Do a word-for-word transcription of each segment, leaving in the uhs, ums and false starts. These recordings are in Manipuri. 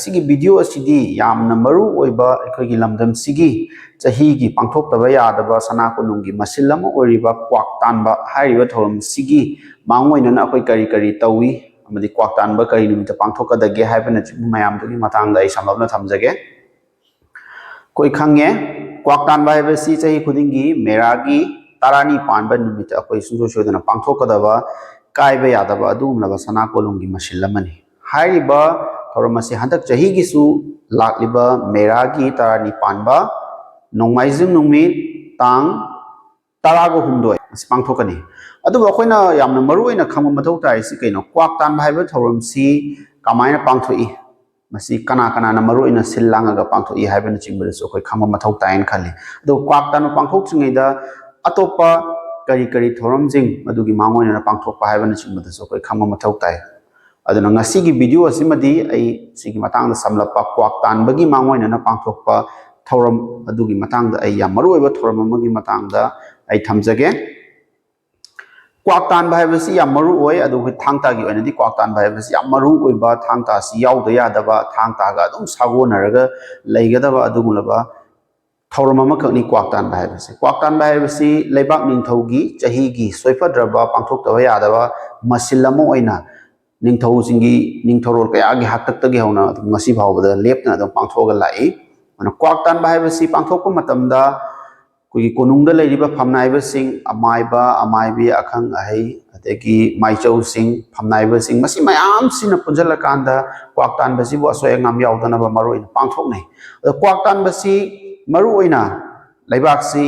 ꯁꯤꯒꯤ ꯚꯤꯗꯤꯑꯣ ꯑꯁꯤꯗꯤ ꯌꯥꯝꯅ ꯃꯔꯨ ꯑꯣꯏꯕ ꯑꯩꯈꯣꯏꯒꯤ ꯂꯝꯗꯝꯁꯤꯒꯤ ꯆꯍꯤꯒꯤ ꯄꯥꯡꯊꯣꯛꯇꯕ ꯌꯥꯗꯕ ꯁꯅꯥ ꯀꯣꯅꯨꯡꯒꯤ ꯃꯁꯤꯜ ꯑꯃ ꯑꯣꯏꯔꯤꯕ ꯀ꯭ꯋꯥꯛ ꯇꯥꯟꯕ ꯍꯥꯏꯔꯤꯕ ꯊꯧꯔꯝꯁꯤꯒꯤ ꯃꯥꯡꯑꯣꯏꯅꯅ ꯑꯩꯈꯣꯏ ꯀꯔꯤ ꯀꯔꯤ ꯇꯧꯏ ꯑꯃꯗꯤ ꯀ꯭ꯋꯥꯛ ꯇꯥꯟꯕ ꯀꯔꯤ ꯅꯨꯃꯤꯠꯇ ꯄꯥꯡꯊꯣꯛꯀꯗꯒꯦ ꯍꯥꯏꯕꯅꯆꯤꯡꯕ ꯃꯌꯥꯝꯗꯨꯒꯤ ꯃꯇꯥꯡꯗ ꯑꯩ ꯁꯝꯂꯞꯅ ꯊꯝꯖꯒꯦ꯫ ꯑꯩꯈꯣꯏ ꯈꯪꯉꯦ, ꯀ꯭ꯋꯥꯛ ꯇꯥꯟꯕ ꯍꯥꯏꯕꯁꯤ ꯆꯍꯤ ꯈꯨꯗꯤꯡꯒꯤ ꯃꯦꯔꯥꯒꯤ ꯇꯔꯥꯅꯤ ꯄꯥꯟꯕ ꯅꯨꯃꯤꯠꯇ ꯑꯩꯈꯣꯏ ꯁꯨꯡꯁꯣꯏ ꯁꯣꯏꯗꯅ ꯄꯥꯡꯊꯣꯛꯀꯗꯕ ꯀꯥꯏꯕ ꯌꯥꯗꯕ ꯑꯗꯨꯒꯨꯝꯂꯕ ꯁꯅꯥ ꯀꯣꯂꯨꯝꯒꯤ ꯃꯁꯤꯜ ꯑꯃꯅꯤ꯫ ꯍꯥꯏꯔꯤꯕ ꯊꯧꯔꯝ ꯑꯁꯤ ꯍꯟꯗꯛ ꯆꯍꯤꯒꯤꯁꯨ ꯂꯥꯛꯂꯤꯕ ꯃꯦꯔꯥꯒꯤ ꯇꯔꯥꯅꯤ ꯄꯥꯟꯕ ꯅꯣꯡꯃꯥꯏꯖꯤꯡ ꯅꯨꯃꯤꯠ ꯇꯥꯡ ꯇꯔꯥꯒ ꯍꯨꯝꯗꯣꯏ ꯑꯁꯤ ꯄꯥꯡꯊꯣꯛꯀꯅꯤ꯫ ꯑꯗꯨꯕꯨ ꯑꯩꯈꯣꯏꯅ ꯌꯥꯝꯅ ꯃꯔꯨ ꯑꯣꯏꯅ ꯈꯪꯕ ꯃꯊꯧ ꯇꯥꯔꯤꯁꯤ ꯀꯩꯅꯣ? ꯀ꯭ꯋꯥꯛ ꯇꯥꯟꯕ ꯍꯥꯏꯕ ꯊꯧꯔꯝꯁꯤ ꯀꯃꯥꯏꯅ ꯄꯥꯡꯊꯣꯛꯏ? ꯃꯁꯤ ꯀꯅꯥ ꯀꯅꯥꯅ ꯃꯔꯨ ꯑꯣꯏꯅ ꯁꯤꯜ ꯂꯥꯡꯉꯒ ꯄꯥꯡꯊꯣꯛꯏ ꯍꯥꯏꯕꯅꯆꯤꯡꯕꯗꯁꯨ ꯑꯩꯈꯣꯏ ꯈꯪꯕ ꯃꯊꯧ ꯇꯥꯏꯅ ꯈꯜꯂꯤ꯫ ꯑꯗꯨꯒ ꯀ꯭ꯋꯥꯛ ꯇꯥꯟꯕ ꯄꯥꯡꯊꯣꯛꯇ꯭ꯔꯤꯉꯩꯗ ꯑꯇꯣꯞꯄ ꯀꯔꯤ ꯀꯔꯤ ꯊꯧꯔꯝꯁꯤꯡ ꯃꯗꯨꯒꯤ ꯃꯥꯡꯑꯣꯏꯅꯅ ꯄꯥꯡꯊꯣꯛꯄ ꯍꯥꯏꯕꯅꯆꯤꯡꯕꯗꯁꯨ ꯑꯩꯈꯣꯏ ꯈꯪꯕ ꯃꯊꯧ ꯇꯥꯏ꯫ ꯑꯗꯨꯅ ꯉꯁꯤꯒꯤ ꯚꯤꯗꯤꯑꯣ ꯑꯁꯤꯃꯗꯤ ꯑꯩ ꯁꯤꯒꯤ ꯃꯇꯥꯡꯗ ꯁꯝꯂꯞꯄ ꯀ꯭ꯋꯥꯛ ꯇꯥꯟꯕꯒꯤ ꯃꯥꯡꯑꯣꯏꯅꯅ ꯄꯥꯡꯊꯣꯛꯄ ꯊꯧꯔꯝ ꯑꯗꯨꯒꯤ ꯃꯇꯥꯡꯗ ꯑꯩ ꯌꯥꯝ ꯃꯔꯨꯑꯣꯏꯕ ꯊꯧꯔꯝ ꯑꯃꯒꯤ ꯃꯇꯥꯡꯗ ꯑꯩ ꯊꯝꯖꯒꯦ꯫ ꯀ꯭ꯋꯥꯛ ꯇꯥꯟꯕ ꯍꯥꯏꯕꯁꯤ ꯌꯥꯝ ꯃꯔꯨ ꯑꯣꯏ, ꯑꯗꯨꯕꯨ ꯊꯥꯡ ꯇꯥꯒꯤ ꯑꯣꯏꯅꯗꯤ ꯀ꯭ꯋꯥꯛ ꯇꯥꯟꯕ ꯍꯥꯏꯕꯁꯤ ꯌꯥꯝ ꯃꯔꯨ ꯑꯣꯏꯕ, ꯊꯥꯡ ꯇꯥꯁꯤ ꯌꯥꯎꯗ ꯌꯥꯗꯕ, ꯊꯥꯡ ꯇꯥꯒ ꯑꯗꯨꯝ ꯁꯥꯒꯣꯟꯅꯔꯒ ꯂꯩꯒꯗꯕ ꯑꯗꯨꯒꯨꯝꯂꯕ ꯊꯧꯔꯝ ꯑꯃꯈꯛꯅꯤ ꯀ꯭ꯋꯥꯛ ꯇꯥꯟꯕ ꯍꯥꯏꯕꯁꯤ꯫ ꯀ꯭ꯋꯥꯛ ꯇꯥꯟꯕ ꯍꯥꯏꯕꯁꯤ ꯂꯩꯕꯥꯛ ꯅꯤꯡꯊꯧꯒꯤ ꯆꯍꯤꯒꯤ ꯁꯣꯏꯐꯗ꯭ꯔꯕ ꯄꯥꯡꯊꯣꯛꯇꯕ ꯌꯥꯗꯕ ꯃꯁꯤꯜ ꯑꯃ ꯑꯣꯏꯅ ꯅꯤꯡꯊꯧꯁꯤꯡꯒꯤ ꯅꯤꯡꯊꯧꯔꯣꯜ ꯀꯌꯥꯒꯤ ꯍꯥꯛꯇꯛꯇꯒꯤ ꯍꯧꯅ ꯑꯗꯨꯝ ꯉꯁꯤ ꯐꯥꯎꯕꯗ ꯂꯦꯞꯇꯅ ꯑꯗꯨꯝ ꯄꯥꯡꯊꯣꯛꯑꯒ ꯂꯥꯛꯏ꯫ ꯑꯗꯨꯅ ꯀ꯭ꯋꯥꯛ ꯇꯥꯟꯕ ꯍꯥꯏꯕꯁꯤ ꯄꯥꯡꯊꯣꯛꯄ ꯃꯇꯝꯗ ꯑꯩꯈꯣꯏꯒꯤ ꯀꯣꯅꯨꯡꯗ ꯂꯩꯔꯤꯕ ꯐꯝꯅꯥꯏꯕꯁꯤꯡ, ꯑꯃꯥꯏꯕ, ꯑꯃꯥꯏꯕꯤ, ꯑꯈꯪ ꯑꯍꯩ, ꯑꯗꯒꯤ ꯃꯥꯏꯆꯧꯁꯤꯡ, ꯐꯝꯅꯥꯏꯕꯁꯤꯡ, ꯃꯁꯤ ꯃꯌꯥꯝꯁꯤꯅ ꯄꯨꯟꯁꯤꯜꯂꯀꯥꯟꯗ ꯀ꯭ꯋꯥꯛ ꯇꯥꯟꯕꯁꯤꯕꯨ ꯑꯁꯣꯏ ꯑꯉꯥꯝ ꯌꯥꯎꯗꯅꯕ ꯃꯔꯨꯑꯣꯏꯅ ꯄꯥꯡꯊꯣꯛꯅꯩ꯫ ꯑꯗꯣ ꯀ꯭ꯋꯥꯛ ꯇꯥꯟꯕꯁꯤ ꯃꯔꯨꯑꯣꯏꯅ ꯂꯩꯕꯥꯛꯁꯤ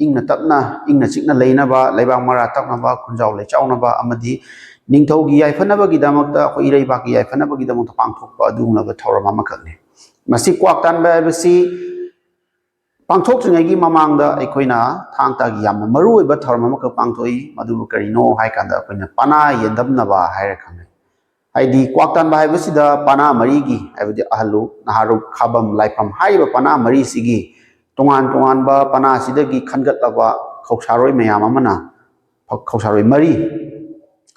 ꯏꯪꯅ ꯇꯞꯅ, ꯏꯪꯅ ꯆꯤꯛꯅ ꯂꯩꯅꯕ, ꯂꯩꯕꯥꯛ ꯃꯔꯥ ꯇꯞꯅꯕ, ꯈꯨꯟꯖꯥꯎ ꯂꯩꯆꯥꯎꯅꯕ ꯑꯃꯗꯤ ꯅꯤꯡꯊꯧꯒꯤ ꯌꯥꯏꯐꯅꯕꯒꯤꯗꯃꯛꯇ, ꯑꯩꯈꯣꯏ ꯏꯔꯩꯕꯥꯛꯀꯤ ꯌꯥꯏꯐꯅꯕꯒꯤꯗꯃꯛꯇ ꯄꯥꯡꯊꯣꯛꯄ ꯑꯗꯨꯒꯨꯝꯂꯕ ꯊꯧꯔꯝ ꯑꯃꯈꯛꯅꯤ꯫ ꯃꯁꯤ ꯀ꯭ꯋꯥꯛ ꯇꯥꯟꯕ ꯍꯥꯏꯕꯁꯤ ꯄꯥꯡꯊꯣꯛꯇ꯭ꯔꯤꯉꯩꯒꯤ ꯃꯃꯥꯡꯗ ꯑꯩꯈꯣꯏꯅ ꯊꯥꯡ ꯇꯥꯒꯤ ꯌꯥꯝꯅ ꯃꯔꯨꯑꯣꯏꯕ ꯊꯧꯔꯝ ꯑꯃꯈꯛ ꯄꯥꯡꯊꯣꯛꯏ꯫ ꯃꯗꯨꯕꯨ ꯀꯔꯤꯅꯣ ꯍꯥꯏ ꯀꯥꯟꯗ ꯑꯩꯈꯣꯏꯅ ꯄꯅꯥ ꯌꯦꯟꯗꯝꯅꯕ ꯍꯥꯏꯔ ꯈꯪꯅꯩ꯫ ꯍꯥꯏꯗꯤ ꯀ꯭ꯋꯥꯛ ꯇꯥꯟꯕ ꯍꯥꯏꯕꯁꯤꯗ ꯄꯅꯥ ꯃꯔꯤꯒꯤ, ꯍꯥꯏꯕꯗꯤ ꯑꯍꯜꯂꯨ, ꯅꯍꯥꯔꯨꯛ, ꯈꯥꯕꯝ, ꯂꯥꯏꯐꯝ ꯍꯥꯏꯔꯤꯕ ꯄꯅꯥ ꯃꯔꯤꯁꯤꯒꯤ ꯇꯣꯉꯥꯟ ꯇꯣꯉꯥꯟꯕ ꯄꯅꯥꯁꯤꯗꯒꯤ ꯈꯟꯒꯠꯂꯕ ꯈꯧꯁꯥꯔꯣꯏ ꯃꯌꯥꯝ ꯑꯃꯅ, ꯈꯧꯁꯥꯔꯣꯏ ꯃꯔꯤ,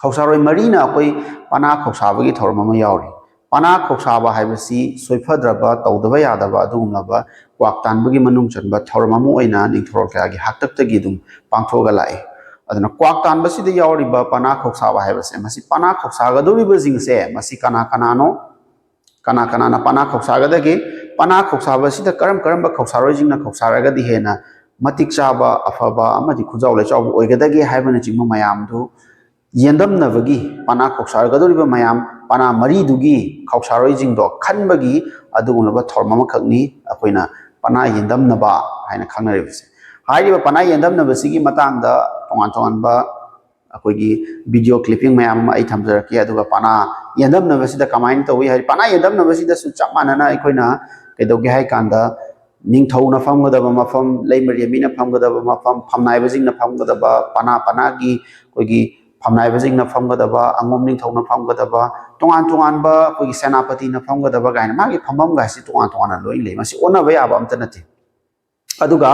ꯈꯧꯁꯥꯔꯣꯏ ꯃꯔꯤꯅ ꯑꯩꯈꯣꯏ ꯄꯅꯥ ꯈꯧꯁꯥꯕꯒꯤ ꯊꯧꯔꯝ ꯑꯃ ꯌꯥꯎꯔꯤ꯫ ꯄꯅꯥ ꯈꯧꯁꯥꯕ ꯍꯥꯏꯕꯁꯤ ꯁꯣꯏꯐꯗ꯭ꯔꯕ, ꯇꯧꯗꯕ ꯌꯥꯗꯕ ꯑꯗꯨꯒꯨꯝꯂꯕ ꯀ꯭ꯋꯥꯛ ꯇꯥꯟꯕꯒꯤ ꯃꯅꯨꯡ ꯆꯟꯕ ꯊꯧꯔꯝ ꯑꯃ ꯑꯣꯏꯅ ꯅꯤꯡꯊꯧꯔꯣꯜ ꯀꯌꯥꯒꯤ ꯍꯥꯛꯇꯛꯇꯒꯤ ꯑꯗꯨꯝ ꯄꯥꯡꯊꯣꯛꯑꯒ ꯂꯥꯛꯏ꯫ ꯑꯗꯨꯅ ꯀ꯭ꯋꯥꯛ ꯇꯥꯟꯕꯁꯤꯗ ꯌꯥꯎꯔꯤꯕ ꯄꯅꯥ ꯈꯧꯁꯥꯕ ꯍꯥꯏꯕꯁꯦ, ꯃꯁꯤ ꯄꯅꯥ ꯈꯧꯁꯥꯒꯗꯧꯔꯤꯕꯁꯤꯡꯁꯦ ꯃꯁꯤ ꯀꯅꯥ ꯀꯅꯥꯅꯣ? ꯀꯅꯥ ꯀꯅꯥꯅ ꯄꯅꯥ ꯈꯧꯁꯥꯒꯗꯒꯦ? ꯄꯅꯥ ꯈꯧꯁꯥꯕꯁꯤꯗ ꯀꯔꯝ ꯀꯔꯝꯕ ꯈꯧꯁꯥꯔꯣꯏꯁꯤꯡꯅ ꯈꯧꯁꯥꯔꯒꯗꯤ ꯍꯦꯟꯅ ꯃꯇꯤꯛ ꯆꯥꯕ, ꯑꯐꯕ ꯑꯃꯗꯤ ꯈꯨꯖꯥꯎ ꯂꯩꯆꯥꯎꯕ ꯑꯣꯏꯒꯗꯒꯦ ꯍꯥꯏꯕꯅꯆꯤꯡꯕ ꯃꯌꯥꯝꯗꯨ ꯌꯦꯟꯗꯝꯅꯕꯒꯤ, ꯄꯅꯥ ꯈꯧꯁꯥꯔꯒꯗꯧꯔꯤꯕ ꯃꯌꯥꯝ, ꯄꯅꯥ ꯃꯔꯤꯗꯨꯒꯤ ꯈꯧꯁꯥꯔꯣꯏꯁꯤꯡꯗꯣ ꯈꯟꯕꯒꯤ ꯑꯗꯨꯒꯨꯝꯂꯕ ꯊꯧꯔꯝ ꯑꯃꯈꯛꯅꯤ ꯑꯩꯈꯣꯏꯅ ꯄꯅꯥ ꯌꯦꯟꯗꯝꯅꯕ ꯍꯥꯏꯅ ꯈꯪꯅꯔꯤꯕꯁꯦ꯫ ꯍꯥꯏꯔꯤꯕ ꯄꯅꯥ ꯌꯦꯟꯗꯝꯅꯕꯁꯤꯒꯤ ꯃꯇꯥꯡꯗ ꯇꯣꯉꯥꯟ ꯇꯣꯉꯥꯟꯕ ꯑꯩꯈꯣꯏꯒꯤ video clipping ꯃꯌꯥꯝ ꯑꯃ ꯑꯩ ꯊꯝꯖꯔꯛꯀꯦ꯫ ꯑꯗꯨꯒ ꯄꯅꯥ ꯌꯦꯟꯗꯝꯅꯕꯁꯤꯗ ꯀꯃꯥꯏꯅ ꯇꯧꯏ ꯍꯥꯏ, ꯄꯅꯥ ꯌꯦꯟꯗꯝꯅꯕꯁꯤꯗꯁꯨ ꯆꯞ ꯃꯥꯟꯅꯅ ꯑꯩꯈꯣꯏꯅ ꯀꯩꯗꯧꯒꯦ ꯍꯥꯏ ꯀꯥꯟꯗ, ꯅꯤꯡꯊꯧꯅ ꯐꯝꯒꯗꯕ ꯃꯐꯝ, ꯂꯩꯃꯔꯦꯟꯕꯤꯅ ꯐꯝꯒꯗꯕ ꯃꯐꯝ, ꯐꯝꯅꯥꯏꯕꯁꯤꯡꯅ ꯐꯝꯒꯗꯕ, ꯄꯅꯥ ꯄꯅꯥꯒꯤ ꯑꯩꯈꯣꯏꯒꯤ ꯐꯝꯅꯥꯏꯕꯁꯤꯡꯅ ꯐꯝꯒꯗꯕ, ꯑꯉꯣꯝ ꯅꯤꯡꯊꯧꯅ ꯐꯝꯒꯗꯕ, ꯇꯣꯉꯥꯟ ꯇꯣꯉꯥꯟꯕ ꯑꯩꯈꯣꯏꯒꯤ ꯁꯦꯅꯥꯄꯇꯤꯅ ꯐꯝꯒꯗꯕ ꯀꯥꯏꯅ ꯃꯥꯒꯤ ꯐꯝꯐꯝꯒꯥꯏꯁꯤ ꯇꯣꯉꯥꯟ ꯇꯣꯉꯥꯟꯅ ꯂꯣꯏ ꯂꯩ꯫ ꯃꯁꯤ ꯑꯣꯟꯅꯕ ꯌꯥꯕ ꯑꯝꯇ ꯅꯠꯇꯦ꯫ ꯑꯗꯨꯒ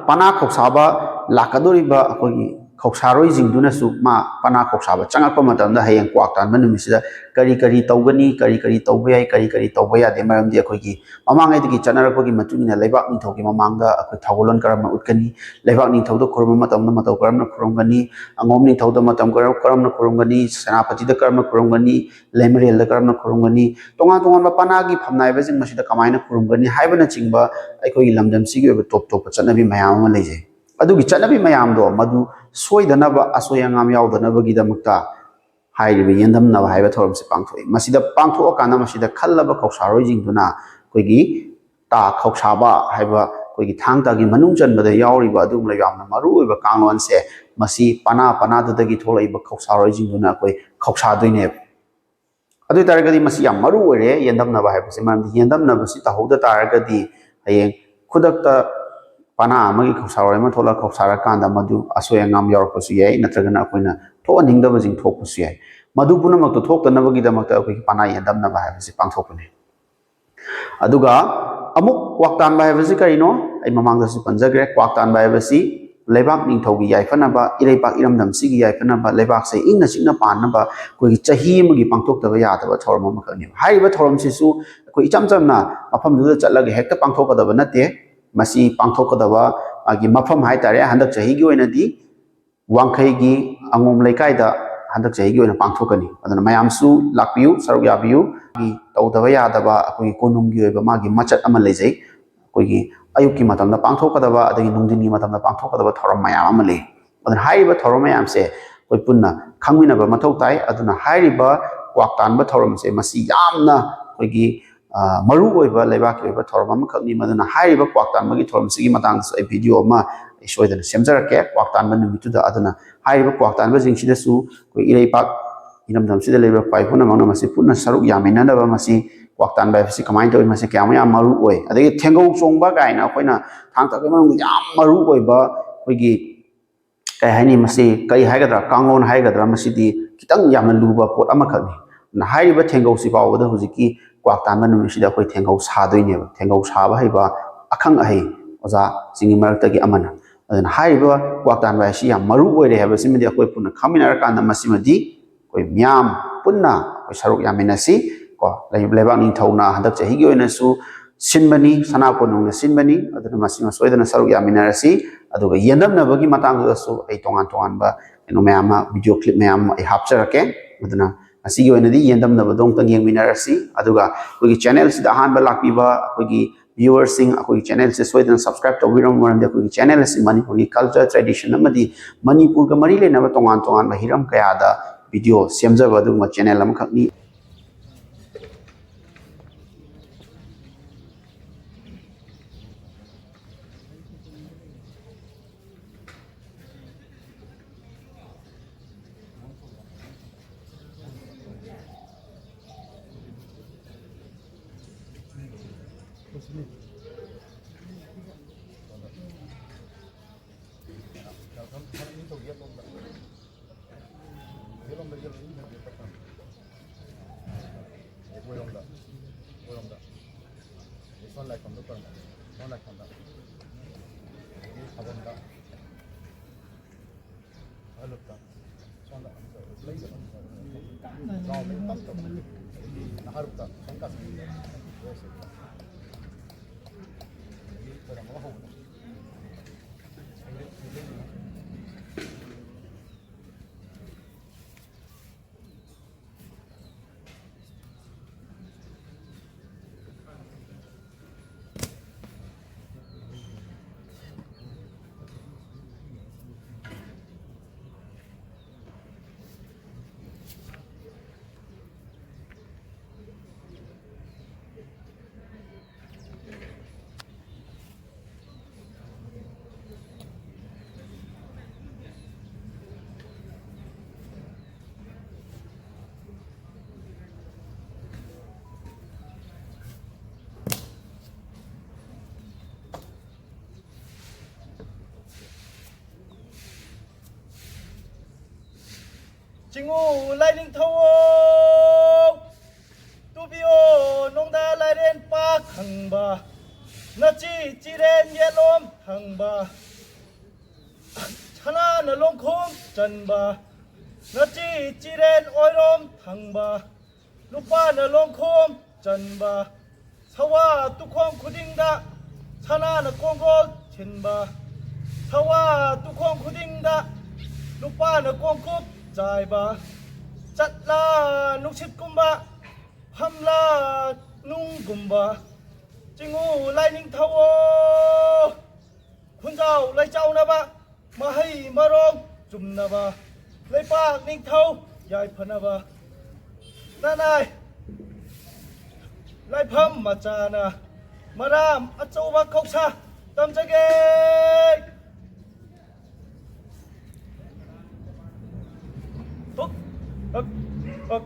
ꯄꯅꯥ ꯈꯧꯁꯥꯕ ꯂꯥꯛꯀꯗꯧꯔꯤꯕ ꯑꯩꯈꯣꯏꯒꯤ ꯈꯧꯁꯥꯔꯣꯏꯁꯤꯡꯗꯨꯅꯁꯨ ꯃꯥ ꯄꯅꯥ ꯈꯧꯁꯥꯕ ꯆꯪꯉꯛꯄ ꯃꯇꯝꯗ ꯍꯌꯦꯡ ꯀ꯭ꯋꯥꯛ ꯇꯥꯟꯕ ꯅꯨꯃꯤꯠꯁꯤꯗ ꯀꯔꯤ ꯀꯔꯤ ꯇꯧꯒꯅꯤ, ꯀꯔꯤ ꯀꯔꯤ ꯇꯧꯕ ꯌꯥꯏ, ꯀꯔꯤ ꯀꯔꯤ ꯇꯧꯕ ꯌꯥꯗꯦ, ꯃꯔꯝꯗꯤ ꯑꯩꯈꯣꯏꯒꯤ ꯃꯃꯥꯡꯉꯩꯗꯒꯤ ꯆꯠꯅꯔꯛꯄꯒꯤ ꯃꯇꯨꯡ ꯏꯟꯅ ꯂꯩꯕꯥꯛ ꯅꯤꯡꯊꯧꯒꯤ ꯃꯃꯥꯡꯗ ꯑꯩꯈꯣꯏ ꯊꯧꯒꯜꯂꯣꯟ ꯀꯔꯝꯅ ꯎꯠꯀꯅꯤ, ꯂꯩꯕꯥꯛ ꯅꯤꯡꯊꯧꯗ ꯈꯨꯔꯨꯝꯕ ꯃꯇꯝꯗ ꯃꯇꯧ ꯀꯔꯝꯅ ꯈꯨꯔꯨꯝꯒꯅꯤ, ꯑꯉꯣꯝ ꯅꯤꯡꯊꯧꯗ ꯃꯇꯝ ꯀꯔꯝ-, ꯀꯔꯝꯅ ꯈꯨꯔꯨꯝꯒꯅꯤ, ꯁꯦꯅꯥꯄꯇꯤꯗ ꯀꯔꯝꯅ ꯈꯨꯔꯨꯝꯒꯅꯤ, ꯂꯩꯃꯔꯦꯜꯗ ꯀꯔꯝꯅ ꯈꯨꯔꯨꯝꯒꯅꯤ, ꯇꯣꯉꯥꯟ ꯇꯣꯉꯥꯟꯕ ꯄꯅꯥꯒꯤ ꯐꯝꯅꯥꯏꯕꯁꯤꯡ ꯃꯁꯤꯗ ꯀꯃꯥꯏꯅ ꯈꯨꯔꯨꯝꯒꯅꯤ ꯍꯥꯏꯕꯅꯆꯤꯡꯕ ꯑꯩꯈꯣꯏꯒꯤ ꯂꯝꯗꯝꯁꯤꯒꯤ ꯑꯣꯏꯕ ꯇꯣꯞ ꯇꯣꯞꯄ ꯆꯠꯅꯕꯤ ꯃꯌꯥꯝ ꯑꯃ ꯂꯩꯖꯩ꯫ ꯑꯗꯨꯒꯤ ꯆꯠꯅꯕꯤ ꯃꯌꯥꯝꯗꯣ ꯃꯗꯨ ꯁꯣꯏꯗꯅꯕ, ꯑꯁꯣꯏ ꯑꯉꯥꯝ ꯌꯥꯎꯗꯅꯕꯒꯤꯗꯃꯛꯇ ꯍꯥꯏꯔꯤꯕ ꯌꯦꯟꯗꯝꯅꯕ ꯍꯥꯏꯕ ꯊꯧꯔꯝꯁꯤ ꯄꯥꯡꯊꯣꯛꯏ꯫ ꯃꯁꯤꯗ ꯄꯥꯡꯊꯣꯛꯑꯀꯥꯟꯗ ꯃꯁꯤꯗ ꯈꯜꯂꯕ ꯈꯧꯁꯥꯔꯣꯏꯁꯤꯡꯗꯨꯅ ꯑꯩꯈꯣꯏꯒꯤ ꯇꯥ ꯈꯧꯁꯥꯕ ꯍꯥꯏꯕ ꯑꯩꯈꯣꯏꯒꯤ ꯊꯥꯡ ꯇꯥꯒꯤ ꯃꯅꯨꯡ ꯆꯟꯕꯗ ꯌꯥꯎꯔꯤꯕ ꯑꯗꯨꯒꯨꯝꯂꯕ ꯌꯥꯝꯅ ꯃꯔꯨꯑꯣꯏꯕ ꯀꯥꯡꯂꯣꯟꯁꯦ, ꯃꯁꯤ ꯄꯅꯥ ꯄꯅꯥꯗꯨꯗꯒꯤ ꯊꯣꯛꯂꯛꯏꯕ ꯈꯧꯁꯥꯔꯣꯏꯁꯤꯡꯗꯨꯅ ꯑꯩꯈꯣꯏ ꯈꯧꯁꯥꯗꯣꯏꯅꯦꯕ꯫ ꯑꯗꯨ ꯑꯣꯏ ꯇꯥꯔꯒꯗꯤ ꯃꯁꯤ ꯌꯥꯝ ꯃꯔꯨ ꯑꯣꯏꯔꯦ, ꯌꯦꯟꯗꯝꯅꯕ ꯍꯥꯏꯕꯁꯦ꯫ ꯃꯔꯝꯗꯤ ꯌꯦꯟꯗꯝꯅꯕꯁꯤ ꯇꯧꯍꯧꯗ ꯇꯥꯔꯒꯗꯤ ꯍꯌꯦꯡ ꯈꯨꯗꯛꯇ ꯄꯅꯥ ꯑꯃꯒꯤ ꯈꯧꯁꯥꯔꯣꯏ ꯑꯃ ꯊꯣꯛꯂꯒ ꯈꯧꯁꯥꯔꯀꯥꯟꯗ ꯃꯗꯨ ꯑꯁꯣꯏ ꯑꯉꯥꯝ ꯌꯥꯎꯔꯛꯄꯁꯨ ꯌꯥꯏ, ꯅꯠꯇ꯭ꯔꯒꯅ ꯑꯩꯈꯣꯏꯅ ꯊꯣꯛꯍꯟꯅꯤꯡꯗꯕꯁꯤꯡ ꯊꯣꯛꯄꯁꯨ ꯌꯥꯏ꯫ ꯃꯗꯨ ꯄꯨꯝꯅꯃꯛꯇꯨ ꯊꯣꯛꯇꯅꯕꯒꯤꯗꯃꯛꯇ ꯑꯩꯈꯣꯏꯒꯤ ꯄꯅꯥ ꯌꯦꯟꯗꯝꯅꯕ ꯍꯥꯏꯕꯁꯤ ꯄꯥꯡꯊꯣꯛꯄꯅꯤ꯫ ꯑꯗꯨꯒ ꯑꯃꯨꯛ ꯀ꯭ꯋꯥꯛ ꯇꯥꯟꯕ ꯍꯥꯏꯕꯁꯤ ꯀꯔꯤꯅꯣ? ꯑꯩ ꯃꯃꯥꯡꯗꯁꯨ ꯄꯟꯖꯈ꯭ꯔꯦ꯫ ꯀ꯭ꯋꯥꯛ ꯇꯥꯟꯕ ꯍꯥꯏꯕꯁꯤ ꯂꯩꯕꯥꯛ ꯅꯤꯡꯊꯧꯒꯤ ꯌꯥꯏꯐꯅꯕ, ꯏꯔꯩꯄꯥꯛ ꯏꯔꯝꯗꯝꯁꯤꯒꯤ ꯌꯥꯏꯐꯅꯕ, ꯂꯩꯕꯥꯛꯁꯦ ꯏꯪꯅ ꯆꯤꯛꯅ ꯄꯥꯟꯅꯕ ꯑꯩꯈꯣꯏꯒꯤ ꯆꯍꯤ ꯑꯃꯒꯤ ꯄꯥꯡꯊꯣꯛꯇꯕ ꯌꯥꯗꯕ ꯊꯧꯔꯝ ꯑꯃꯈꯛꯅꯦꯕ꯫ ꯍꯥꯏꯔꯤꯕ ꯊꯧꯔꯝꯁꯤꯁꯨ ꯑꯩꯈꯣꯏ ꯏꯆꯝ ꯆꯝꯅ ꯃꯐꯝꯗꯨꯗ ꯆꯠꯂꯒ ꯍꯦꯛꯇ ꯄꯥꯡꯊꯣꯛꯀꯗꯕ ꯅꯠꯇꯦ꯫ ꯃꯁꯤ ꯄꯥꯡꯊꯣꯛꯀꯗꯕ ꯃꯥꯒꯤ ꯃꯐꯝ ꯍꯥꯏꯇꯥꯔꯦ, ꯍꯟꯗꯛ ꯆꯍꯤꯒꯤ ꯑꯣꯏꯅꯗꯤ ꯋꯥꯡꯈꯩꯒꯤ ꯑꯉꯣꯝ ꯂꯩꯀꯥꯏꯗ ꯍꯟꯗꯛ ꯆꯍꯤꯒꯤ ꯑꯣꯏꯅ ꯄꯥꯡꯊꯣꯛꯀꯅꯤ꯫ ꯑꯗꯨꯅ ꯃꯌꯥꯝꯁꯨ ꯂꯥꯛꯄꯤꯌꯨ, ꯁꯔꯨꯛ ꯌꯥꯕꯤꯌꯨ꯫ ꯃꯥꯒꯤ ꯇꯧꯗꯕ ꯌꯥꯗꯕ ꯑꯩꯈꯣꯏꯒꯤ ꯀꯣꯅꯨꯡꯒꯤ ꯑꯣꯏꯕ ꯃꯥꯒꯤ ꯃꯆꯠ ꯑꯃ ꯂꯩꯖꯩ꯫ ꯑꯩꯈꯣꯏꯒꯤ ꯑꯌꯨꯛꯀꯤ ꯃꯇꯝꯗ ꯄꯥꯡꯊꯣꯛꯀꯗꯕ, ꯑꯗꯒꯤ ꯅꯨꯡꯊꯤꯟꯒꯤ ꯃꯇꯝꯗ ꯄꯥꯡꯊꯣꯛꯀꯗꯕ ꯊꯧꯔꯝ ꯃꯌꯥꯝ ꯑꯃ ꯂꯩ꯫ ꯑꯗꯨꯅ ꯍꯥꯏꯔꯤꯕ ꯊꯧꯔꯝ ꯃꯌꯥꯝꯁꯦ ꯑꯩꯈꯣꯏ ꯄꯨꯟꯅ ꯈꯪꯃꯤꯟꯅꯕ ꯃꯊꯧ ꯇꯥꯏ꯫ ꯑꯗꯨꯅ ꯍꯥꯏꯔꯤꯕ ꯀ꯭ꯋꯥꯛ ꯇꯥꯟꯕ ꯊꯧꯔꯝꯁꯦ ꯃꯁꯤ ꯌꯥꯝꯅ ꯑꯩꯈꯣꯏꯒꯤ, ꯑ, ꯃꯔꯨ ꯑꯣꯏꯕ ꯂꯩꯕꯥꯛꯀꯤ ꯑꯣꯏꯕ ꯊꯧꯔꯝ ꯑꯃꯈꯛꯅꯤ꯫ ꯃꯗꯨꯅ ꯍꯥꯏꯔꯤꯕ ꯀ꯭ꯋꯥꯛ ꯇꯥꯟꯕꯒꯤ ꯊꯧꯔꯝꯁꯤꯒꯤ ꯃꯇꯥꯡꯗꯁꯨ ꯑꯩ ꯚꯤꯗꯤꯑꯣ ꯑꯃ ꯑꯩ ꯁꯣꯏꯗꯅ ꯁꯦꯝꯖꯔꯛꯀꯦ꯫ ꯀ꯭ꯋꯥꯛ ꯇꯥꯟꯕ ꯅꯨꯃꯤꯠꯇꯨꯗ꯫ ꯑꯗꯨꯅ ꯍꯥꯏꯔꯤꯕ ꯀ꯭ꯋꯥꯛ ꯇꯥꯟꯕꯁꯤꯡꯁꯤꯗꯁꯨ ꯑꯩꯈꯣꯏ ꯏꯔꯩꯄꯥꯛ ꯏꯔꯝꯗꯝꯁꯤꯗ ꯂꯩꯕ ꯈ꯭ꯋꯥꯏ ꯄꯨꯝꯅꯃꯛꯅ ꯃꯁꯤ ꯄꯨꯟꯅ ꯁꯔꯨꯛ ꯌꯥꯃꯤꯟꯅꯅꯕ, ꯃꯁꯤ ꯀ꯭ꯋꯥꯛ ꯇꯥꯟꯕ ꯍꯥꯏꯕꯁꯤ ꯀꯃꯥꯏꯅ ꯇꯧꯏ, ꯃꯁꯤ ꯀꯌꯥꯃꯨꯛ ꯌꯥꯝ ꯃꯔꯨ ꯑꯣꯏ, ꯑꯗꯒꯤ ꯊꯦꯡꯒꯧ ꯆꯣꯡꯕ ꯀꯥꯏꯅ ꯑꯩꯈꯣꯏꯅ ꯊꯥꯡ ꯇꯥꯒꯤ ꯃꯅꯨꯡꯗ ꯌꯥꯝ ꯃꯔꯨ ꯑꯣꯏꯕ ꯑꯩꯈꯣꯏꯒꯤ, ꯀꯩ ꯍꯥꯏꯅꯤ, ꯃꯁꯤ ꯀꯔꯤ ꯍꯥꯏꯒꯗ꯭ꯔꯥ, ꯀꯥꯡꯂꯣꯟ ꯍꯥꯏꯒꯗ꯭ꯔꯥ, ꯃꯁꯤꯗꯤ ꯈꯤꯇꯪ ꯌꯥꯝꯅ ꯂꯨꯕ ꯄꯣꯠ ꯑꯃꯈꯛꯅꯤ꯫ ꯑꯗꯨꯅ ꯍꯥꯏꯔꯤꯕ ꯊꯦꯡꯒꯧꯁꯤ ꯐꯥꯎꯕꯗ ꯍꯧꯖꯤꯛꯀꯤ ꯀ꯭ꯋꯥꯛ ꯇꯥꯟꯕ ꯅꯨꯃꯤꯠꯁꯤꯗ ꯑꯩꯈꯣꯏ ꯊꯦꯡꯒꯧ ꯁꯥꯗꯣꯏꯅꯦꯕ꯫ ꯊꯦꯡꯒꯧ ꯁꯥꯕ ꯍꯩꯕ ꯑꯈꯪ ꯑꯍꯩ ꯑꯣꯖꯥꯁꯤꯡꯒꯤ ꯃꯔꯛꯇꯒꯤ ꯑꯃꯅ꯫ ꯑꯗꯨꯅ ꯍꯥꯏꯔꯤꯕ ꯀ꯭ꯋꯥꯛ ꯇꯥꯟꯕ ꯍꯥꯏꯁꯤ ꯌꯥꯝ ꯃꯔꯨ ꯑꯣꯏꯔꯦ ꯍꯥꯏꯕꯁꯤꯃꯗꯤ ꯑꯩꯈꯣꯏ ꯄꯨꯟꯅ ꯈꯪꯃꯤꯟꯅꯔꯀꯥꯟꯗ ꯃꯁꯤꯃꯗꯤ ꯑꯩꯈꯣꯏ ꯃꯤꯌꯥꯝ ꯄꯨꯟꯅ ꯑꯩꯈꯣꯏ ꯁꯔꯨꯛ ꯌꯥꯃꯤꯟꯅꯁꯤ꯫ ꯀꯣ, ꯂꯩ-, ꯂꯩꯕꯥꯛ ꯅꯤꯡꯊꯧꯅ ꯍꯟꯗꯛ ꯆꯍꯤꯒꯤ ꯑꯣꯏꯅꯁꯨ ꯁꯤꯟꯕꯅꯤ, ꯁꯅꯥ ꯀꯣꯅꯨꯡꯅ ꯁꯤꯟꯕꯅꯤ꯫ ꯑꯗꯨꯅ ꯃꯁꯤꯃ ꯁꯣꯏꯗꯅ ꯁꯔꯨꯛ ꯌꯥꯃꯤꯟꯅꯔꯁꯤ꯫ ꯑꯗꯨꯒ ꯌꯦꯟꯗꯝꯅꯕꯒꯤ ꯃꯇꯥꯡꯗꯨꯗꯁꯨ ꯑꯩ ꯇꯣꯉꯥꯟ ꯇꯣꯉꯥꯟꯕ ꯀꯩꯅꯣ ꯃꯌꯥꯝ ꯑꯃ, ꯚꯤꯗꯤꯑꯣ ꯀ꯭ꯂꯤꯞ ꯃꯌꯥꯝ ꯑꯃ ꯑꯩ ꯍꯥꯞꯆꯔꯛꯀꯦ꯫ ꯑꯗꯨꯅ ꯉꯁꯤꯒꯤ ꯑꯣꯏꯅꯗꯤ ꯌꯦꯟꯗꯝꯅꯕꯗꯣ ꯑꯃꯨꯛꯇꯪ ꯌꯦꯡꯃꯤꯟꯅꯔꯁꯤ꯫ ꯑꯗꯨꯒ ꯑꯩꯈꯣꯏꯒꯤ ꯆꯦꯅꯦꯜꯁꯤꯗ ꯑꯍꯥꯟꯕ ꯂꯥꯛꯄꯤꯕ ꯑꯩꯈꯣꯏꯒꯤ ꯚ꯭ꯌꯨꯋꯔꯁꯤꯡ, ꯑꯩꯈꯣꯏꯒꯤ ꯆꯦꯅꯦꯜꯁꯦ ꯁꯣꯏꯗꯅ ꯁꯕꯁꯀ꯭ꯔꯥꯏꯕ ꯇꯧꯕꯤꯔꯝꯃꯨ, ꯃꯔꯝꯗꯤ ꯑꯩꯈꯣꯏꯒꯤ ꯆꯦꯅꯦꯜ ꯑꯁꯤ ꯃꯅꯤꯄꯨꯔꯒꯤ ꯀꯜꯆꯔ, ꯇ꯭ꯔꯦꯗꯤꯁꯟ ꯑꯃꯗꯤ ꯃꯅꯤꯄꯨꯔꯒ ꯃꯔꯤ ꯂꯩꯅꯕ ꯇꯣꯉꯥꯟ ꯇꯣꯉꯥꯟꯕ ꯍꯤꯔꯝ ꯀꯌꯥꯗ ꯚꯤꯗꯤꯑꯣ ꯁꯦꯝꯖꯕ ꯑꯗꯨꯒꯨꯝꯕ ꯆꯦꯅꯦꯜ ꯑꯃꯈꯛꯅꯤ꯫ ꯂꯨꯞꯇ ꯁꯣꯝꯗ ꯑꯃꯨꯛ ꯂꯩꯗ ꯑꯃꯨꯛ ꯀꯟꯅ ꯔꯥꯎꯟꯗ ꯇꯞ ꯇꯞꯅ ꯅꯍꯥꯔꯨꯞꯇ ꯁꯣꯝ ꯀꯥꯁꯤꯟ ꯈꯣꯏꯔꯝꯃꯒ ꯍꯧꯕꯗꯣ꯫ ꯆꯤꯡꯉꯨ ꯂꯥꯏꯅꯤꯡꯊꯧ ꯇꯨꯕꯤꯌꯣ ꯅꯣꯡꯗꯥ ꯂꯥꯏꯔꯦꯟ ꯄꯥꯛ ꯈꯪꯕ, ꯅꯆꯤ ꯆꯤꯔꯦꯟ ꯌꯦꯠꯂꯣꯝ ꯊꯪꯕ, ꯁꯅꯥꯅ ꯂꯣꯡꯈꯣꯡ ꯆꯟꯕ, ꯅꯆꯤ ꯆꯤꯔꯦꯟ ꯑꯣꯏꯔꯣꯝ ꯊꯪꯕ, ꯅꯨꯄꯥꯅ ꯂꯣꯡꯈꯣꯡ ꯆꯟꯕ, ꯁꯋꯥ ꯇꯨꯈꯣꯡ ꯈꯨꯗꯤꯡꯗ ꯁꯅꯥꯅ ꯀꯣꯡꯒꯣꯜ ꯁꯤꯟꯕ, ꯁꯋꯥ ꯇꯨꯈꯣꯡ ꯈꯨꯗꯤꯡꯗ ꯅꯨꯄꯥꯅ ꯀꯣꯡꯀꯨꯞ ꯆꯥꯏꯕ, ꯆꯠꯂꯥ ꯅꯨꯡꯁꯤꯠꯀꯨꯝꯕ, ꯐꯝꯂꯥ ꯅꯨꯡꯒꯨꯝꯕ, ꯆꯤꯡꯉꯨ ꯂꯥꯏꯅꯤꯡꯊꯧ ꯈꯨꯟꯖꯥꯎ ꯂꯩꯆꯥꯎꯅꯕ, ꯃꯍꯩ ꯃꯔꯣꯡ ꯆꯨꯝꯅꯕ, ꯂꯩꯄꯥꯛ ꯅꯤꯡꯊꯧ ꯌꯥꯏꯐꯅꯕ, ꯅꯅꯥꯏ ꯂꯥꯏꯐꯝ ꯃꯆꯥꯅ ꯃꯔꯥꯝ ꯑꯆꯧꯕ ꯈꯧꯁꯥ ꯇꯝꯖꯒꯦ꯫ ꯍꯛ, ꯍꯛ, ꯍꯛ꯫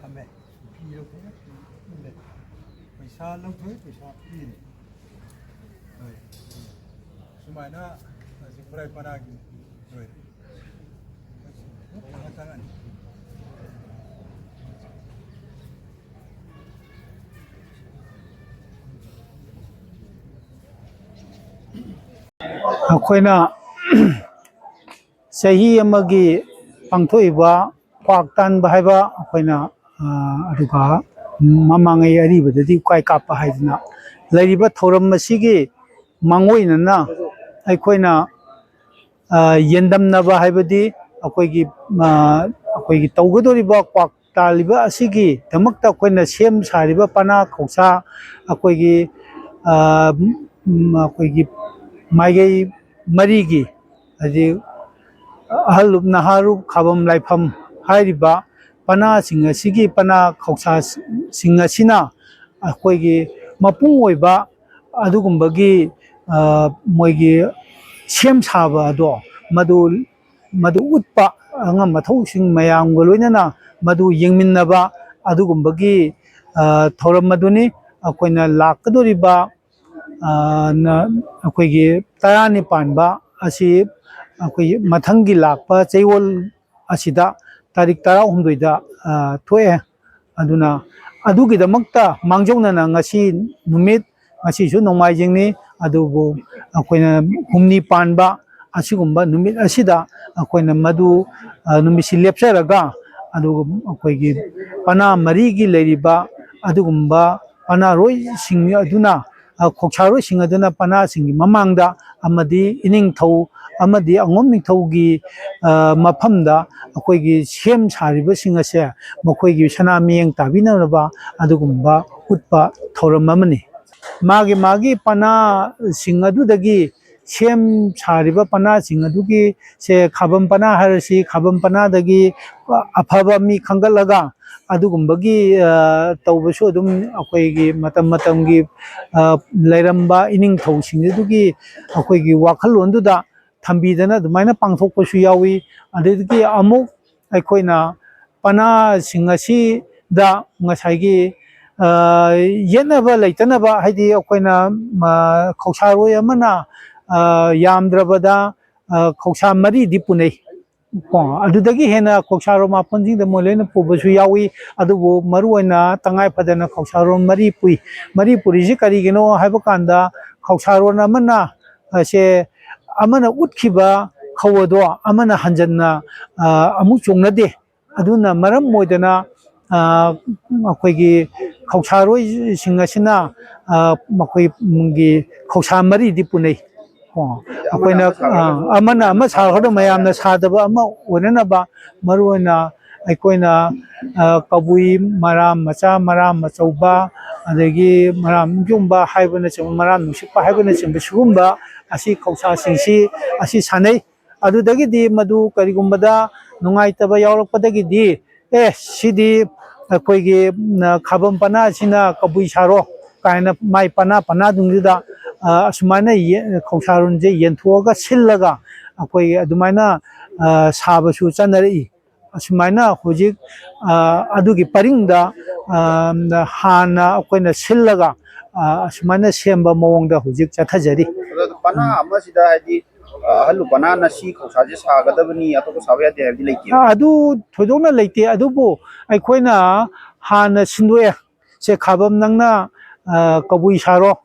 ꯊꯝꯃꯦ꯫ ꯐꯤ ꯂꯧꯊꯣꯛꯑꯦ, ꯄꯤ-, ꯄꯤꯔꯦ꯫ ꯄꯩꯁꯥ ꯂꯧꯊꯣꯛꯑꯦ, ꯄꯩꯁꯥ ꯄꯤꯔꯦ꯫ ꯂꯣꯏꯔꯦ꯫ ꯁꯨꯃꯥꯏꯅ ꯍꯧꯖꯤꯛ ꯈꯨꯔꯥꯏ ꯄꯅꯥꯒꯤ ꯂꯣꯏꯔꯦ꯫ ꯐꯪꯉ ꯆꯪꯉꯅꯤ꯫ ꯑꯩꯈꯣꯏꯅ ꯆꯍꯤ ꯑꯃꯒꯤ ꯄꯥꯡꯊꯣꯛꯏꯕ ꯀ꯭ꯋꯥꯛ ꯇꯥꯟꯕ ꯍꯥꯏꯕ ꯑꯩꯈꯣꯏꯅ, ꯑ, ꯑꯗꯨꯒ ꯃꯃꯥꯡꯉꯩ ꯑꯔꯤꯕꯗꯗꯤ ꯎꯀꯥꯏ ꯀꯥꯞꯄ ꯍꯥꯏꯗꯅ ꯂꯩꯔꯤꯕ ꯊꯧꯔꯝ ꯑꯁꯤꯒꯤ ꯃꯥꯡꯑꯣꯏꯅꯅ ꯑꯩꯈꯣꯏꯅ, ꯑ, ꯌꯦꯟꯗꯝꯅꯕ ꯍꯥꯏꯕꯗꯤ ꯑꯩꯈꯣꯏꯒꯤ, ꯑ, ꯑꯩꯈꯣꯏꯒꯤ ꯇꯧꯒꯗꯧꯔꯤꯕ ꯀ꯭ꯋꯥꯛ ꯇꯥꯜꯂꯤꯕ ꯑꯁꯤꯒꯤꯗꯃꯛꯇ ꯑꯩꯈꯣꯏꯅ ꯁꯦꯝ ꯁꯥꯔꯤꯕ ꯄꯅꯥ ꯈꯧꯁꯥ ꯑꯩꯈꯣꯏꯒꯤ, ꯑ, ꯎꯝ, ꯑꯩꯈꯣꯏꯒꯤ ꯃꯥꯏꯀꯩ ꯃꯔꯤꯒꯤ, ꯍꯥꯏꯗꯤ ꯑꯍꯜꯂꯨꯞ ꯅꯍꯥꯔꯨꯞ ꯈꯥꯕꯝ ꯂꯥꯏꯐꯝ ꯍꯥꯏꯔꯤꯕ ꯄꯅꯥꯁꯤꯡ ꯑꯁꯤꯒꯤ ꯄꯅꯥ ꯈꯧꯁꯥꯁꯤꯡ ꯑꯁꯤꯅ ꯑꯩꯈꯣꯏꯒꯤ ꯃꯄꯨꯡ ꯑꯣꯏꯕ ꯑꯗꯨꯒꯨꯝꯕꯒꯤ, ꯑ, ꯃꯣꯏꯒꯤ ꯁꯦꯝ ꯁꯥꯕ ꯑꯗꯣ ꯃꯗꯨ ꯃꯗꯨ ꯎꯠꯄ ꯑꯉꯝ ꯑꯊꯧꯁꯤꯡ ꯃꯌꯥꯝꯒ ꯂꯣꯏꯅꯅ ꯃꯗꯨ ꯌꯦꯡꯃꯤꯟꯅꯕ ꯑꯗꯨꯒꯨꯝꯕꯒꯤ, ꯑ, ꯊꯧꯔꯝ ꯑꯗꯨꯅꯤ꯫ ꯑꯩꯈꯣꯏꯅ ꯂꯥꯛꯀꯗꯧꯔꯤꯕ, ꯑ, ꯅ-, ꯑꯩꯈꯣꯏꯒꯤ ꯇꯔꯥꯅꯤꯄꯥꯟꯕ ꯑꯁꯤ ꯑꯩꯈꯣꯏꯒꯤ ꯃꯊꯪꯒꯤ ꯂꯥꯛꯄ ꯆꯌꯣꯜ ꯑꯁꯤꯗ ꯇꯥꯔꯤꯛ ꯇꯔꯥꯍꯨꯝꯗꯣꯏꯗ, ꯑ, ꯊꯣꯛꯑꯦ꯫ ꯑꯗꯨꯅ ꯑꯗꯨꯒꯤꯗꯃꯛꯇ ꯃꯥꯡꯖꯧꯅꯅ ꯉꯁꯤ ꯅꯨꯃꯤꯠ, ꯉꯁꯤꯁꯨ ꯅꯣꯡꯃꯥꯏꯖꯤꯡꯅꯤ, ꯑꯗꯨꯕꯨ ꯑꯩꯈꯣꯏꯅ ꯍꯨꯝꯅꯤ ꯄꯥꯟꯕ ꯑꯁꯤꯒꯨꯝꯕ ꯅꯨꯃꯤꯠ ꯑꯁꯤꯗ ꯑꯩꯈꯣꯏꯅ ꯃꯗꯨ, ꯑ, ꯅꯨꯃꯤꯠꯁꯤ ꯂꯦꯞꯆꯔꯒ, ꯑꯗꯨꯒ ꯑꯩꯈꯣꯏꯒꯤ ꯄꯅꯥ ꯃꯔꯤꯒꯤ ꯂꯩꯔꯤꯕ ꯑꯗꯨꯒꯨꯝꯕ ꯄꯅꯥꯔꯣꯏꯁꯤꯡ ꯑꯗꯨꯅ, ꯑ, ꯈꯣꯛꯁꯥꯔꯣꯏꯁꯤꯡ ꯑꯗꯨꯅ ꯄꯅꯥꯁꯤꯡꯒꯤ ꯃꯃꯥꯡꯗ ꯑꯃꯗꯤ ꯏꯅꯤꯡꯊꯧ ꯑꯃꯗꯤ ꯑꯉꯣꯝ ꯅꯤꯡꯊꯧꯒꯤ, ꯑ, ꯃꯐꯝꯗ ꯑꯩꯈꯣꯏꯒꯤ ꯁꯦꯝ ꯁꯥꯔꯤꯕꯁꯤꯡ ꯑꯁꯦ ꯃꯈꯣꯏꯒꯤ ꯁꯅꯥ ꯃꯤꯠꯌꯦꯡ ꯇꯥꯕꯤꯅꯅꯕ ꯑꯗꯨꯒꯨꯝꯕ ꯎꯠꯄ ꯊꯧꯔꯝ ꯑꯃꯅꯤ꯫ ꯃꯥꯒꯤ ꯃꯥꯒꯤ ꯄꯅꯥꯁꯤꯡ ꯑꯗꯨꯗꯒꯤ ꯁꯦꯝ ꯁꯥꯔꯤꯕ ꯄꯅꯥꯁꯤꯡ ꯑꯗꯨꯒꯤ, ꯁꯦ, ꯈꯥꯕꯝ ꯄꯅꯥ ꯍꯥꯏꯔꯁꯤ, ꯈꯥꯕꯝ ꯄꯅꯥꯗꯒꯤ ꯑꯐꯕ ꯃꯤ ꯈꯟꯒꯠꯂꯒ ꯑꯗꯨꯒꯨꯝꯕꯒꯤ, ꯑ, ꯇꯧꯕꯁꯨ ꯑꯗꯨꯝ ꯑꯩꯈꯣꯏꯒꯤ ꯃꯇꯝ ꯃꯇꯝꯒꯤ, ꯑ, ꯂꯩꯔꯝꯕ ꯏꯅꯤꯡꯊꯧꯁꯤꯡ ꯑꯗꯨꯒꯤ ꯑꯩꯈꯣꯏꯒꯤ ꯋꯥꯈꯜꯂꯣꯟꯗꯨꯗ ꯊꯝꯕꯤꯗꯅ ꯑꯗꯨꯃꯥꯏꯅ ꯄꯥꯡꯊꯣꯛꯄꯁꯨ ꯌꯥꯎꯏ꯫ ꯑꯗꯨꯗꯒꯤ ꯑꯃꯨꯛ ꯑꯩꯈꯣꯏꯅ ꯄꯅꯥꯁꯤꯡ ꯑꯁꯤꯗ ꯉꯁꯥꯏꯒꯤ, ꯑ, ꯌꯦꯠꯅꯕ ꯂꯩꯇꯅꯕ, ꯍꯥꯏꯗꯤ ꯑꯩꯈꯣꯏꯅ, ꯑ, ꯈꯧꯁꯥꯔꯣꯏ ꯑꯃꯅ, ꯑ, ꯌꯥꯝꯗ꯭ꯔꯕꯗ, ꯑ, ꯈꯧꯁꯥ ꯃꯔꯤꯗꯤ ꯄꯨꯅꯩ꯫ ꯀꯣ, ꯑꯗꯨꯗꯒꯤ ꯍꯦꯟꯅ ꯈꯧꯁꯥꯔꯣ ꯃꯥꯄꯟꯁꯤꯡꯗ ꯃꯣꯏ ꯂꯣꯏꯅ ꯄꯨꯕꯁꯨ ꯌꯥꯎꯏ꯫ ꯑꯗꯨꯕꯨ ꯃꯔꯨꯑꯣꯏꯅ ꯇꯉꯥꯏ ꯐꯗꯅ ꯈꯧꯁꯥꯔꯣꯟ ꯃꯔꯤ ꯄꯨꯏ꯫ ꯃꯔꯤ ꯄꯨꯔꯤꯁꯤ ꯀꯔꯤꯒꯤꯅꯣ ꯍꯥꯏꯕ ꯀꯥꯟꯗ, ꯈꯧꯁꯥꯔꯣꯟ ꯑꯃꯅ, ꯑ, ꯁꯦ, ꯑꯃꯅ ꯎꯠꯈꯤꯕ ꯈꯧ ꯑꯗꯣ ꯑꯃꯅ ꯍꯟꯖꯟꯅ, ꯑ, ꯑꯃꯨꯛ ꯆꯣꯡꯅꯗꯦ꯫ ꯑꯗꯨꯅ ꯃꯔꯝ ꯑꯣꯏꯗꯅ, ꯑ, ꯑꯩꯈꯣꯏꯒꯤ ꯈꯧꯁꯥꯔꯣꯏꯁꯤꯡ ꯑꯁꯤꯅ, ꯑ, ꯃꯈꯣꯏꯒꯤ ꯈꯧꯁꯥ ꯃꯔꯤꯗꯤ ꯄꯨꯅꯩ꯫ ꯀꯣ, ꯑꯩꯈꯣꯏꯅ, ꯑ, ꯑꯃꯅ ꯑꯃ ꯁꯥꯔꯒ ꯃꯌꯥꯝꯅ ꯁꯥꯗꯕ ꯑꯃ ꯑꯣꯏꯅꯅꯕ, ꯃꯔꯨꯑꯣꯏꯅ ꯑꯩꯈꯣꯏꯅ, ꯑ, ꯀꯕꯨꯏ ꯃꯔꯥꯝ ꯃꯆꯥ, ꯃꯔꯥꯝ ꯑꯆꯧꯕ, ꯑꯗꯒꯤ ꯃꯔꯥꯝ ꯌꯨꯝꯕ ꯍꯥꯏꯕꯅꯆꯤꯡꯕ, ꯃꯔꯥꯝ ꯅꯨꯡꯁꯤꯠꯄ ꯍꯥꯏꯕꯅꯆꯤꯡꯕ, ꯁꯤꯒꯨꯝꯕ ꯑꯁꯤ ꯈꯧꯁꯥꯁꯤꯡꯁꯤ ꯑꯁꯤ ꯁꯥꯟꯅꯩ꯫ ꯑꯗꯨꯗꯒꯤꯗꯤ ꯃꯗꯨ ꯀꯔꯤꯒꯨꯝꯕꯗ ꯅꯨꯡꯉꯥꯏꯇꯕ ꯌꯥꯎꯔꯛꯄꯗꯒꯤꯗꯤ, "ꯑꯦ, ꯁꯤꯗꯤ ꯑꯩꯈꯣꯏꯒꯤ, ꯎꯝ, ꯈꯥꯕꯝ ꯄꯅꯥꯁꯤꯅ ꯀꯕꯨꯏ ꯁꯥꯔꯣ" ꯀꯥꯏꯅ, ꯃꯥꯏ ꯄꯅꯥ ꯄꯅꯥꯗꯨꯡꯗꯨꯗ, ꯑ, ꯑꯁꯨꯃꯥꯏꯅ ꯌꯦ-, ꯈꯧꯁꯥꯔꯣꯟꯁꯦ ꯌꯦꯟꯊꯣꯛꯑꯒ ꯁꯤꯜꯂꯒ ꯑꯩꯈꯣꯏꯒꯤ ꯑꯗꯨꯃꯥꯏꯅ, ꯑ, ꯁꯥꯕꯁꯨ ꯆꯠꯅꯔꯛꯏ꯫ ꯑꯁꯨꯃꯥꯏꯅ ꯍꯧꯖꯤꯛ, ꯑ, ꯑꯗꯨꯒꯤ ꯄꯔꯤꯡꯗ, ꯑ, ꯍꯥꯟꯅ ꯑꯩꯈꯣꯏꯅ ꯁꯤꯜꯂꯒ, ꯑ, ꯑꯁꯨꯃꯥꯏꯅ ꯁꯦꯝꯕ ꯃꯑꯣꯡꯗ ꯍꯧꯖꯤꯛ ꯆꯠꯊꯖꯔꯤ꯫ ꯑꯗꯣ ꯄꯅꯥ ꯎꯝ꯫ ꯑꯃꯁꯤꯗ ꯍꯥꯏꯗꯤ, ꯑ, ꯑꯍꯜ ꯂꯨꯄꯥꯅ ꯁꯤ ꯈꯧꯁꯥꯁꯦ ꯁꯥꯒꯗꯕꯅꯤ, ꯑꯇꯣꯞꯄ ꯁꯥꯕ ꯌꯥꯗꯦ ꯍꯥꯏꯕꯗꯤ ꯂꯩꯇꯦ? ꯑ, ꯑꯗꯨ ꯊꯣꯏꯗꯣꯛꯅ ꯂꯩꯇꯦ, ꯑꯗꯨꯕꯨ ꯑꯩꯈꯣꯏꯅ ꯍꯥꯟꯅ ꯁꯤꯟꯗꯣꯛꯑꯦ꯫ ꯁꯦ, ꯈꯥꯕꯝ ꯅꯪꯅ, ꯑ, ꯀꯕꯨꯏ ꯁꯥꯔꯣ,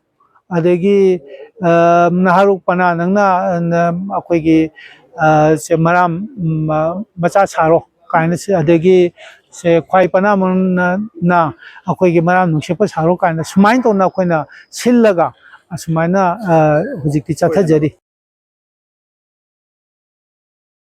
ꯑꯗꯒꯤ, ꯑ, ꯅꯍꯥꯔꯣꯜ ꯄꯅꯥ ꯅꯪꯅ, ꯑ, ꯅ-, ꯑꯩꯈꯣꯏꯒꯤ, ꯑ, ꯁꯦ, ꯃꯔꯥꯝ, ꯎꯝ, ꯑ, ꯃꯆꯥ ꯁꯥꯔꯣ ꯀꯥꯏꯅ ꯁꯤ-, ꯑꯗꯒꯤ ꯁꯦ, ꯈ꯭ꯋꯥꯏ ꯄꯅꯥ ꯅ-, ꯅ ꯑꯩꯈꯣꯏꯒꯤ ꯃꯔꯥꯝ ꯅꯨꯡꯁꯤꯠꯄ ꯁꯥꯔꯣ ꯀꯥꯏꯅ ꯁꯨꯃꯥꯏꯅ ꯇꯧꯅ ꯑꯩꯈꯣꯏꯅ ꯁꯤꯜꯂꯒ ꯑꯁꯨꯃꯥꯏꯅ, ꯑ, ꯍꯧꯖꯤꯛꯇꯤ ꯆꯠꯊꯖꯔꯤ꯫